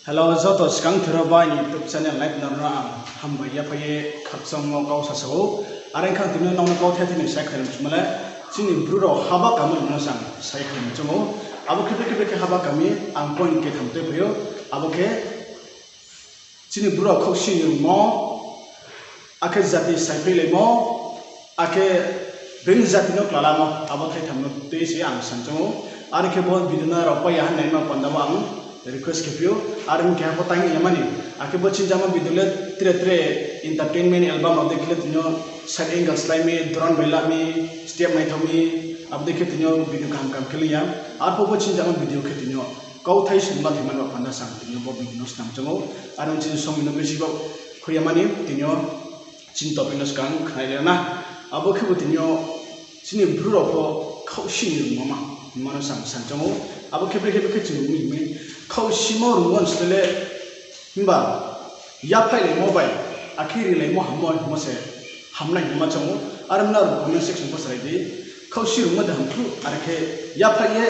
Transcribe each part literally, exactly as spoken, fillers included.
Hello, joto skang thero bai ni YouTube channel nai nrao no ang hambai yaphai ye khakchangmo kau sasa ou. Are ong kha tini nrao no kauthai thini sai khairi mchumo le, chini Bru rao haba kami no sa sai khairi mchumo. Abo khe brekhe brekhe haba kami ang point ketham tuiphai ou. Abo khe chini Bru rao khausi rungmo, akhe jati saiphilaimo, akhe bini jati no klalamo, abo thaitham no tui se ang sanchang ou. Are khe bo video no rao pai ya ha naima panda wo ang request khe phi ou. Are ong keha pho tang ya mani. Akhe bo chingjamo video le tre tre entertainment album rao dei khe le tini yo side angle slái mi, drone bai la mi, step naithao mi, abo dei khe tini yo video kaham kaham khe le ya. Arphuh bo chingjamo video khe tini yo kauthai sungma thai mani ba panda sa ang tini yo bo video no snam chang ou. Are ong chini somoi no besi bo khui ya mani tini yo chini topic no skang khnai le na. Abo khe bo tini yo chini Bru rao pho khausi ni rungmo ma, hingma no sa ang sanchang ou. Abo khe brekhe brekhe chung rung mi hing mi. Khausimo rungmo ni sle le, himba yaphaihlaimo bai, akhe rilaimo hammo hingmo se hamnai hingma chang ou. Are ong nrao comment section pho salai di. Khausi rungmo de hamkhu, are khe yaphai ye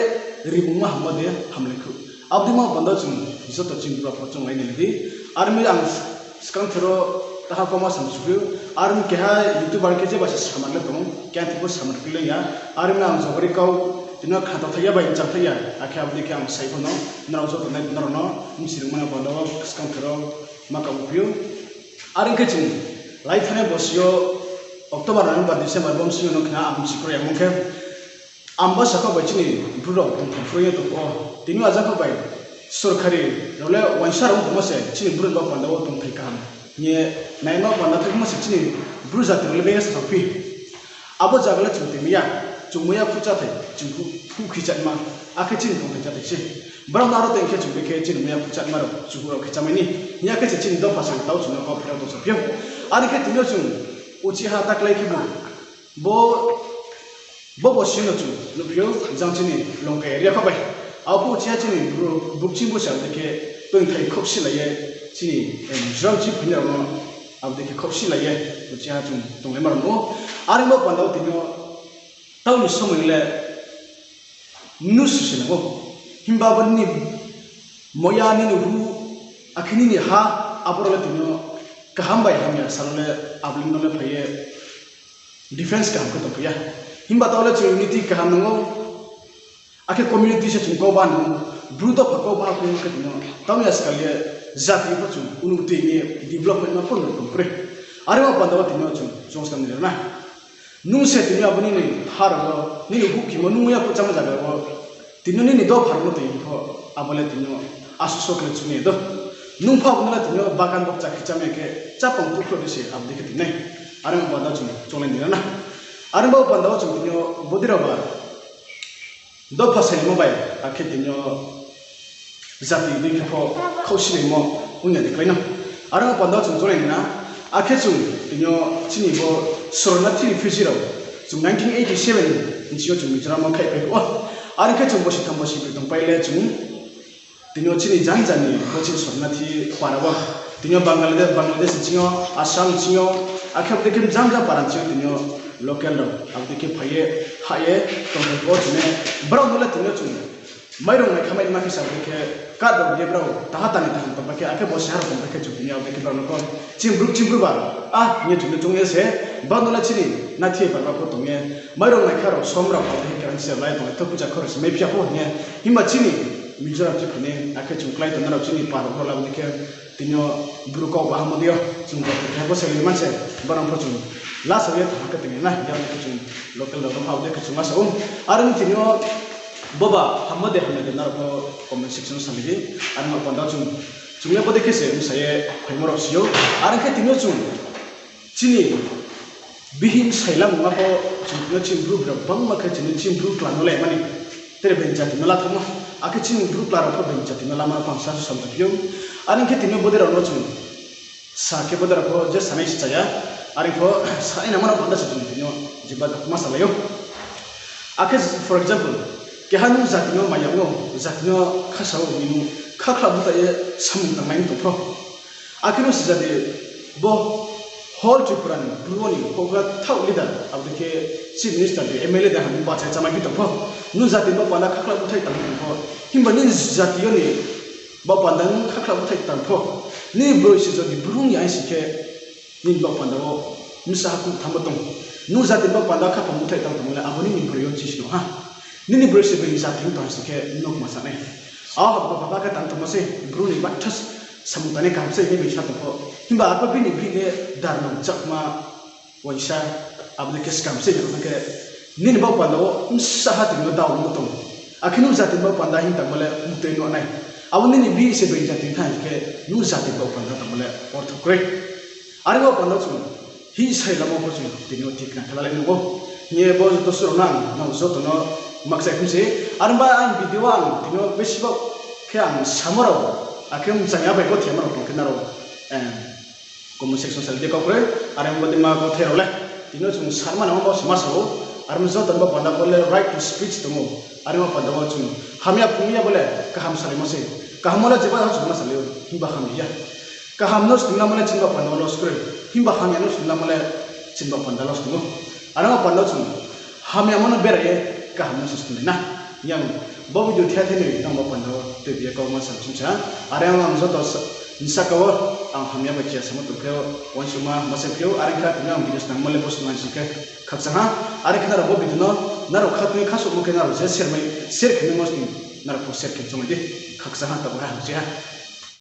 rimungma hammo de hamlai khu. Abo dei ma panda chung joto chini Bru rao pho chounglai nai di. Are ong mi ang skang thero taha kau ma samchuphi ou. Are ong mi keha YouTuber khe jeba se samar le tong, keha thing pho samar khe le ya. Are ong mi ang jobori kau tini yo khatao thai ya bai cham thai ya. Akhe abo dei khe ang sai pho no, nrao joto nai nrao no bsirungma no panda wo skang thero ma kau phi ou. Are ong khe chung lai thanngnai bosi yo October, November, December bo bsing yo no khna ang bsi kroi yamung khe Ambasa kha bai chini Bru rao tongthai kroi ye tong pho. Tini yo ajak kha bai sorkari rao le uaingsa rao tongmo se chini Bru ni ba panda wo tongthai kaham hing ye naima panda thaimo se chini Bru jati rao le beng ye sasao phi. Abo zaga le chung tongmai ya, chung mai ya phuh cháthai, chung phuh, phuh khe chánma, akhe chini tongthai cháthai se. Brao no aro tong khe chung brekhe chini mai ya phuh chánma rao, chung rao khe chámai ni. Hing ya khe se chini dopha sal tao chung no kau phirao tong saphi ou. Are khe tini yo chung uchih ha taklái khe bo, bo, bo bosi no chung nuhphi ou, jang chini Longkai area kha bai. Abo phuh uchih ha chini Bru, Bru ching bo se abo dei khe tongthai khausi lai ye, chini, em, Mizoram ching phainai rao no abo dei khe khausi lai ye, uchih ha chung tonglaima rao no. Are ong bo panda wo tini yo tao ni somoi le mnusu se nang ou. Himba bo nini moya, nini ru, akhe nini ha, abo rao le tini yo kaham bai hamya sal le abo le no le phai ye defence kaham khe tongphai ya. Himba tao le chung unity kaham nang ou. Akhe community se chung kau ba nang ou. Bru dopha kau ba khe khe tini yo tao ni askal ye jati pho chung unity ni development ma pho no tong kroi. Are ong bo panda wo tini yo chung, chung skang ni rao na. Nung se tini abo nini ha rao wo, nini houhkhimo nung ya phuh chámo zaga wo, tini nini dopha rao no tong pho, abo le tini asuh so khe le chuni do. Nung pho abo no le tini bagan bokcha khe chámai khe chápang tukhro di se abo dei khe tini nai. Are ong bo panda wo chung chounglai ni rao na. Are ong bo panda wo chung tini bodei rao ba dopha saimo bai, akhe tini yo jati dei khe pho khausilaimo ong ya de klái no. Are ong bo panda wo chung chounglai ni na, akhe chung tini yo chini bo শরণার্থী refugee rao, chung nineteen eighty seven ni sing yo chung Mizoram wo khaihpai ou. Are khe chung bosi tham bosi broi tongpai le chung tini yo chini janja ni bo chini শরণার্থী para wo, tini yo Bangladesh, Bangladesh ni sing yo, Assam ni sing yo, akhe abo dei khe janja para ni sing yo tini yo local rao abo dei khe phai ye, hah ye tongpai pho chung ne, brao no le tini yo chung mairung naikha mai ma khe sa abo dei khe, kat rao ye brao taha tani taham tongpai khe, akhe bosi ha rao tongpai khe chung tini yo abo dei khe brao no pho, chini Bru, chini Bru ba, a, hing ye chung no choung ye se, brao no le chini nathi bai ba pho tong ye, mairung naikha rao, som rao, abo dei khe keran se lai tong ye, thoh puja khoro se mai phi ya pho hing ye, himba chini Mizoram ching phainai, akhe chung klái tongnai rao chini para rao le abo dei khe, tini yo Bru kau ba hamo dei yo, chung rao khe bo se le man se, brao no pho chung lasa ye thanng khe tong ye na, hing ye abo dei khe chung local rao no pho abo dei khe chung lasa ou. Are ong mi tini yo bo ba hammo de hamya de nrao pho comment section wo salai di. Are ong bo panda wo chung, chung le bo dei khe se bsa ye phaimo rao si ou. Are ong khe tini yo chung chini bihih bsai lamungma pho chung tini yo chini Bru brao bangma khe chini, chini Bru kla no le mani, tre beng jati no la thanngmo. Akhe chini Bru kla rao pho beng jati no lama no pho ang sa su samjaphi ou. Are ong khe tini yo bodei rao no chung sa khe bodei rao pho je sanai se cha ya. Are pho sanai nangma no panda se chung tini yo jeba ma salai ou. Akhe for example, keha nung jati no maya ong ou, jati no khasa ou, nung khakhla búthaih ye samung tangnai tong pho. Akhe no sija di, bo whole Tripura ni Bru ni houhgra thaoh leader, abo dei khe chief minister de, M L A de, hamya bachai chámai phi tong pho. Nung jati no panda khakhla búthaih tang tong pho. Himba nini jati yo ni Baoh panda nung khakhla búthaih tang pho, nini broi se jodi bru ong ya sing khe, nini baoh panda wo bsa ha kuthammo tong. Nung jati ni baoh panda khaphang búthaih tang tongmo le abo nini broi yo chisi no ha. Nini broi se bini jati ong tong sing khe nung kma sa nai. Ao haba pha khe tang tongmo se, bru ni bathas samung tangnai kaham se hing ye bai sa tong pho. Himba arphuh bini bihih le darmo chakma uaingsa, abo dei khe skam se hing khe, nini baoh panda wo bsa ha tini yo dao ongmo tong. Akhe nung jati ni baoh panda hing tangmo le mtoi nuh nai. Abo nini bihih se bini jati thanng khe, nung jati ni baoh panda tangmo le ortho kroi. Are baoh panda chung hing sai lamo pho chung tini yo thik na khe lalai nuh ou. Hing ye bo joto suro nang, nang joto no makchai khum se. Are ba ang video ang tini yo besi baoh khe ang samo rao, akhe mchang ya bai bo thema rao tong khe nrao comment section sal di kau kroi, are bo dei ma kauthai rao le. Tini yo chung sarma nang bo se ma sa ou, are joto ni baoh panda bo le right to speech tong ou. Are baoh panda wo chung hamya phung ya bo le kaham salaimo se. Kaham wo le jeba ha chung ma salai ou, himba hamya ya. Kaham no sning lamo le chini baoh panda wo loss kroi, himba hamya no sning lamo le chini baoh panda loss tong ou. Are baoh panda chung hamyamo no bera ye kaham no se sning nai na. Yang bo video thai thai ni nang baoh panda wo tuibi ye kau ma sa chung sa. Are ang joto sa-, saka wo ang hamya bai chiya samo tong khe, uaingsouhma ma se phi ou, are khe tini ang video snangmo le bo snang sing khe khakchang ha. Are khe nrao bo video no nrao kha tui kha souhmo khe nrao je share mai, share khe mai mo sning, nrao pho share khe choung di. Khakchang ha, taoh ha hamchi ha.